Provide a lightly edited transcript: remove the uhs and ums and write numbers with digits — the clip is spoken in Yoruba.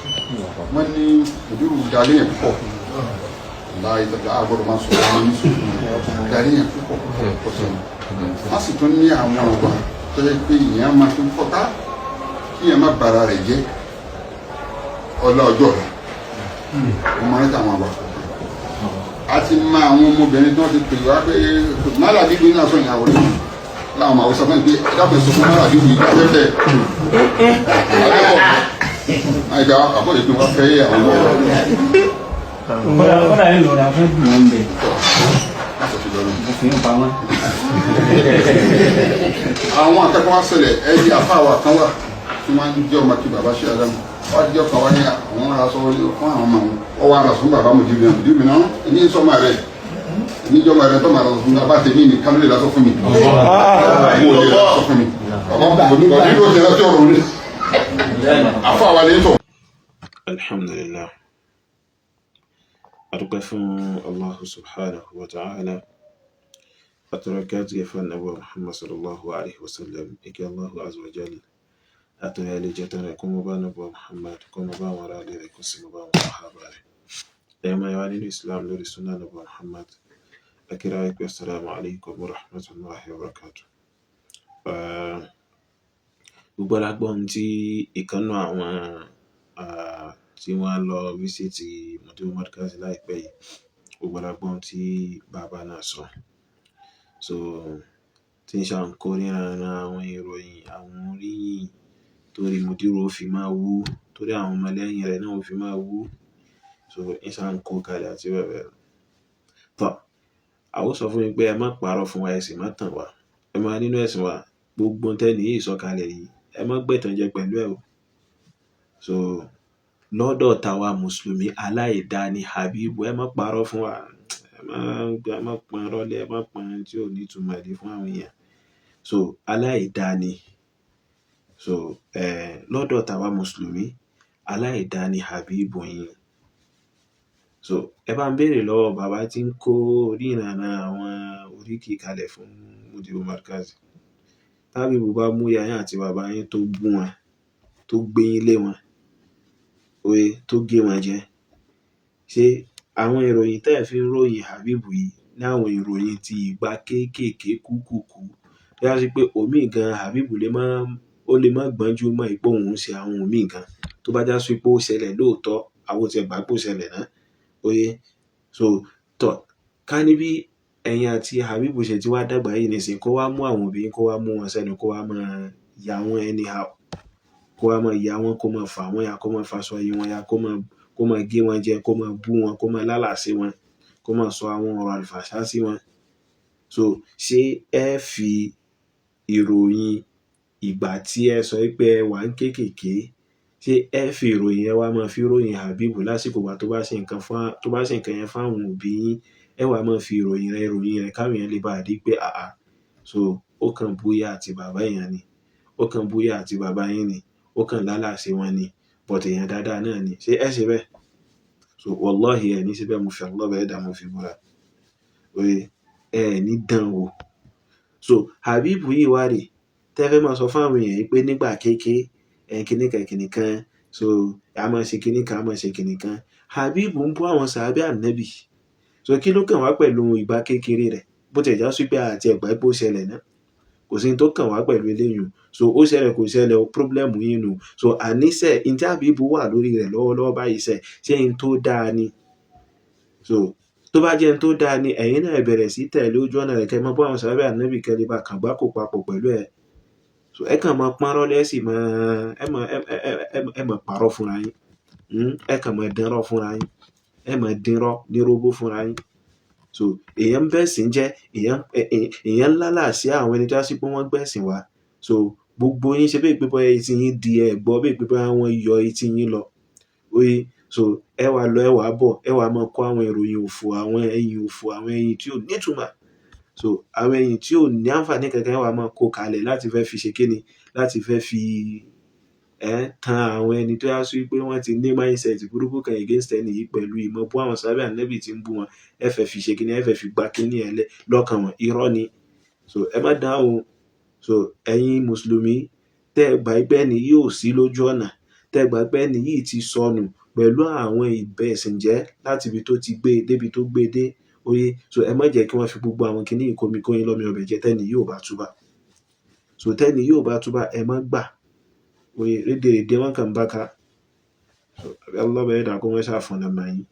Wọ́n ní òdúró dalé yẹn púpọ̀ láì tọ́jú àgbọ̀dọ̀ máa sọ̀rọ̀ wọn ní sùúrù dalé yẹn púpọ̀ púpọ̀ sí i. Wọ́n sì tún ní àwọn ọ̀gbà tó yẹ pé ìyẹn máa fi fọ́ká kí ìyẹn má bara rẹ̀ jẹ́ ọlá ọjọ́ rẹ̀. Wọ́n máa ń tà àwọn àgbà a ti mọ àwọn ọmọbìnrin tí wọ́n ti pè wá pé mọ́là bíbí náà sọ ìyàwó rẹ̀ láwọn máa sọ fún mi pé ẹ dákun, sọ fún mọ́là bíbí afẹ́fẹ́ alẹ́kọ̀ọ́ àìgbà àbọ̀ ìpín wa fẹ́ àwọn ọmọ Kódà kódà yẹn lọ́ra fẹ́ dùn wọn bẹ̀. Láti fi lọ́rùn. Mo fi ń pamọ́. Àwọn akẹ́kọ̀ọ́ wa ṣẹlẹ̀ ẹbí àfáàwà kan wà tí wọ́n ń jẹ́ ọmọ kí bàbá ṣe àdámù wọ́n á jẹ́ ọkàn wá ní àwọn ará sọ fún àwọn ọmọ wọn, wọ́n wá ara sọ fún bàbá mùdíbì náà, mùdíbì náà ní sọmọ rẹ̀ níjọba rẹ̀ tọ́ máa lọ fún mi, bá tèmi ní kánú lè lásọ fún mi, mo lè lásọ fún mi, bàbá mùdíbì ló ti lásọ ọ̀rọ̀ ní àfáàwà lè tọ̀. Alhamdulillah, adúpẹ́ fún Allahu subhanahu wa ta'ala, àtọrọkẹ́ fún Ànábì Muhammad sallallahu alaihi wasallam. Ike Allahu azza wa jalla àtọrọ ilé jẹ́ tán rẹ̀ kó mọ́ bá Ànábì Muhammad, kó mọ́ bá àwọn ará ilé rẹ̀, kó sì mọ́ bá àwọn sàhábà rẹ̀. Ẹ̀yọ́ máa wá nínú Islam lórí sunnah Ànábì Muhammad, akíra wípé assalamu alaikum wa rahmatullahi wa barakatuh. Gbogbo alágbọ́n tí ìkànnù àwọn tí wọ́n lọ visit Mudiru Markaz láìpẹ́ yìí, gbogbo alágbọ́n tí bàbá náà sọ. So tí ń ṣàǹkó níranran àwọn ìròyìn, àwọn oríyìn torí Mudiru ó fi máa wú, torí àwọn ọmọlẹ́yìn rẹ̀ náà ó fi máa wú. So ń ṣàǹkó kalẹ̀ àti bẹ́ẹ̀ bẹ́ẹ̀ lọ. Tọ́, a ó sọ fún yín pé ẹ má parọ́ fún wa, ẹ sì má tàn wá. Ẹ máa nínú ẹ̀sìn wa, gbogbo tẹ́ni yìí sọ kalẹ̀ yìí, ẹ má gbẹ̀tàn jẹ pẹ̀lú ẹ o. So lọ́dọ̀ tàwa mùsùlùmí, aláìda ni Habibu, ẹ má parọ́ fún wa, ẹ má pọn rọ́lẹ̀, ẹ má pọn tí ò ní ìtumọ̀ lé fún àwọn èèyàn. So aláìda ni. So lọ́dọ̀ tàwa mùsùlùmí, aláìda ni Habibu yín. So ẹ bá ń béèrè lọ́wọ́ bàbá tí ń kó oríranran àwọn oríkì kalẹ̀ fún Mudiru Markaz. Tábìbù bá mú ìyá yín àti bàbá yín tó bú wọn, tó gbé yín lé wọn, oye tó gé wọn jẹ, ṣé àwọn ìròyìn tẹ́ ẹ̀ fi ń ròyìn Habibu yìí ní àwọn ìròyìn ti ìgbà kéékèèké kúkúkú tó yá sí pé òmíì gan Habibu lè má, ó lè má gbọ́njú mọ́ ipò òun ń ṣe àwọn òmíì gan tó bá já sí pé ó ṣẹlẹ̀ lóòótọ́, àwọn tí ẹ gbà pé ó ṣẹlẹ̀ náà, oye. So tọ́ ká ní bí ẹ̀yin àti Habibu ṣe ti wá dàgbà yìí nísìnyí, kó wá mú àwọn òbí yín, kó wá mú wọn sẹ́nu, kó wá máa ya wọ́n anyhow, kó wá máa ya wọ́n, kó máa fà wọ́n ya, kó máa faṣọ yí wọn ya, kó máa gé wọn jẹ, kó máa bú wọn, kó máa lálàsí wọn, kó máa sọ àwọn ọ̀rọ̀ àlùfàṣá sí wọn. So ṣé ẹ fi ìròyìn ìgbà tí ẹ sọ pé ẹ wà ń kéékèèké, ṣé ẹ fi ìròyìn ẹ wá máa fi ròyìn Habibu lásìkò ìgbà tó bá ṣe nǹkan fún, tó bá ṣe nǹkan yẹn fáwọn òbí yín, ẹ wá máa fi ìròyìn rẹ̀ káwọn èèyàn lè bá rí pé àà, so ó kàn búyà àti bàbá èèyàn ni, ó kàn búyà àti bàbá yín ni, ó kàn lálàsí wọn ni, but èèyàn dáadáa náà ni? Ṣé ẹ ṣe bẹ́ẹ̀? So wallahi, ẹ ní ṣe bẹ́ẹ̀. Mo fi Allah bẹ́ẹ̀ dá, mo fi búra, oye, ẹ ní dán wò. So Habibu yìí wá rè tẹ́ fẹ́ máa sọ fún àwọn èèyàn yìí pé nígbà kéèké ẹ kíní kan kíní kan, so a máa ṣe kíní kan, a máa ṣe kíní kan. Habibu ń bú àwọn sàábé ànábì. So kí ló kàn wá pẹ̀lú ìgbà kékeré rẹ̀? Bó ti já sí pé àti ẹ̀gbá pé ó ṣẹlẹ̀ náà, kò sí ní tó kàn wá pẹ̀lú eléyìí. So ó ṣẹlẹ̀, kò ṣẹlẹ̀ o, problem yín nù. So àníṣe n tí Habibu wà lórí rẹ̀ lọ́wọ́lọ́wọ́ báyìí ṣe, ṣé n tó dáa ni? So tó bá jẹ́ n tó dáa ni, ẹ̀yin náà bẹ̀rẹ̀ sí tẹ̀lé ojú ọ̀nà rẹ̀, kẹ́ mọ́ bọ́ àwọn sàábé ànábì, kẹ́ lè bá kàn gbáko papọ̀ pẹ̀lú ẹ̀. So ẹ kàn máa pọ́nrọ́ lẹ́sìn, máa ẹ máa ẹ máa parọ́ fúnra yín, ẹ kàn máa dánrọ́ fúnra yín, ẹ máa dínrọ́ ní róbó fúnra yín. So èèyàn ń bẹ̀sìn jẹ́, èèyàn ń lálàsí àwọn ẹni tó yá sí pé wọ́n gbẹ̀sìn wá. So gbogbo yín ṣe bíi pé bóyá etí yín di, ẹ gbọ́ bíi pé bóyá wọ́n yọ etí yín lọ, oye. So ẹ wá lọ, ẹ wá bọ̀, ẹ wá máa kó àwọn ìròyìn òfò, àwọn ẹ̀yìn òfò, àwọn ẹ̀yìn tí ò nítumọ̀, so àwọn ẹ̀yìn tí ò ní àǹfààní kankan, ẹ wá máa kó kalẹ̀ láti fẹ́ fi ṣe kíni, láti fẹ́ fi ẹ tan àwọn ẹni tó yá sí pé wọ́n ti ní mindset burúkú kan against ẹni yìí pẹ̀lú ìmọ̀ bú àwọn sábẹ́ ànábì tí ń bú wọn. Ẹ fẹ́ fi ṣe kíni? Ẹ fẹ́ fi gba kíní ẹ lẹ lọ́kàn wọn. Irọ́ ni. So ẹ má dáhùn. So ẹ̀yin mùsùlùmí tẹ́ ẹ gbà pé ẹni yóò sí lójú ọ̀nà. Tẹ́ gbà pé ẹni yìí ti sọnù pẹ̀lú àwọn ìbẹ̀sìnjẹ́ láti ibi tó ti gbé débi tó gbé dé. Oye, so ẹ má jẹ́ kí wọ́n fi gbogbo àwọn kinní yìí kómi kóyin lọ́mọ ọbẹ̀ jẹ tẹ́ni yìí ò bá túbà. So tẹ́ni yìí ò bá túbà, ẹ má gbà. Oye, rédèrèdè wọn kàn ń bá ká. So àbí Allah bẹ̀rẹ̀ dà kó wọ́n ṣàfọ̀nà mà yín.